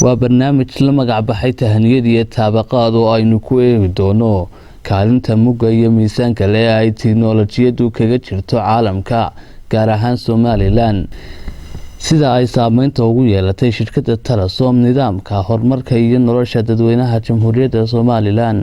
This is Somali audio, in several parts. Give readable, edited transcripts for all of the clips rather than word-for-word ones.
Waa barnaamij la magac baxay Tahaniyad iyo Taabaqaad, oo aynu ku eegi doono kaalinta mugga iyo miisaanka le ay tiknolojiyadu kaga jirto caalamka, gaar ahaan Somaliland, sida ay saameynta ugu yeelatay shirkadda Telesom nidaamka horumarka iyo nolosha dadweynaha Jamhuuriyadda Somaliland.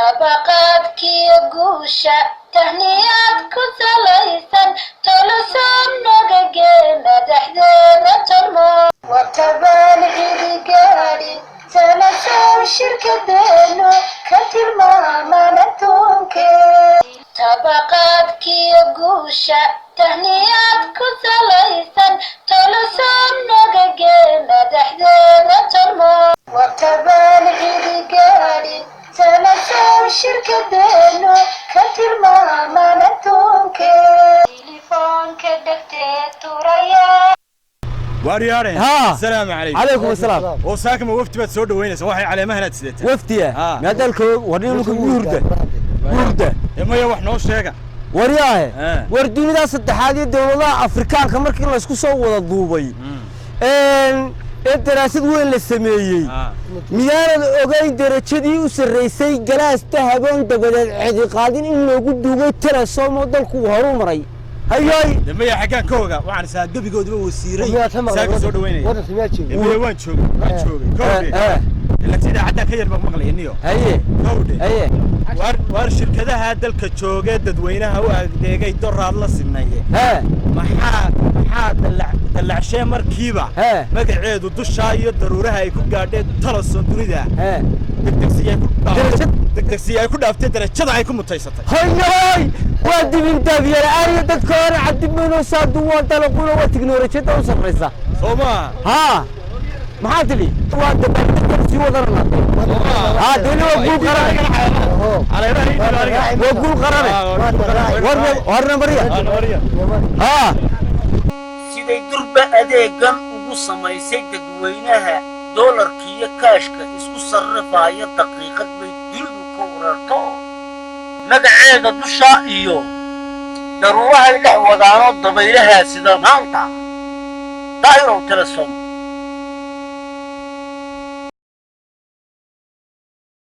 Tabaqaadkiyo guusha tahniyaad ku salaysan Telesom nagagee madaxdeeda tolmo wartabaan cidigaadhi. Telesom shirkadeenu ka tilmaaman adduunke. Tabaqaadkiyo guusha tahniyaad ku salaysan Telesom nagagee madaxdeeda tolmo wartabaan cidigaadhi. Telesom shirkadeenu ka tilmaaman adduunke. Telefoonka dhegtee turaya. Waaryaare. Haa. Asalaamu calaykum. Calaykum asalaam. Oo saakama wafdi baad soo dhaweynaysa? Waxay caleemahan aad sidataa? Wafdiya? Haa. Maadaalka war ninka hurda hurda. Ee, maya, wax noo sheega. Waryaahe. Ah. War dunidaa saddexaad iyo dowladaha Afrikaanka markii laysku soo wada duubay ee daraasad weyn la sameeyey, miyaanad ogeyn derajadii u sarraysay galaas dahaboon dabadeed cidi qaadin in loogu duugay Telesom oo dalku uu horu maray? Hayoy. De maya, xaggaan ka oga? Waxaan isaa gebigoodaba wasiiray saaka soo dhaweynaya. Ee, maya, waan joogay, waan joogay. Kowdhe, laakiin idaacaddaa ka yar baan maqlaya niyo. Haye. Kowdhe. Haye. Waar shirkadaha dalka joogee dadweynaha u adeegay doraad la sineeye, maxaa dallacshee markiiba magaceedu dushaa iyo daruuraha ay ku gaadheen Telesom dunida degdegsiya ku dhaaftay, degdegsiya ay ku dhaaftay, darajada ay ku mutaysatay? Hayoy, waa dibindaabiyala'aan iyo dadka hore cadimayno saadu waa dalaquna waa tiknolojiyadda u sarraysa. Soo maa? Haa, maxaa tidhi? Waa dabaaldeggan sii wadanana. Haa, dee waa guul qarane, waa guul qarane. Warna mariya. Haa. Siday durba adeegan ugu samaysay dadweynaha, doolarkiiyo kaashka isku sarrifaya daqiiqad bay dunidu ka urarto. Magaceeda dushaa iyo daruurahay dhex wadaanoo dabaylahaa sida maanta. Daahirow, Telesom.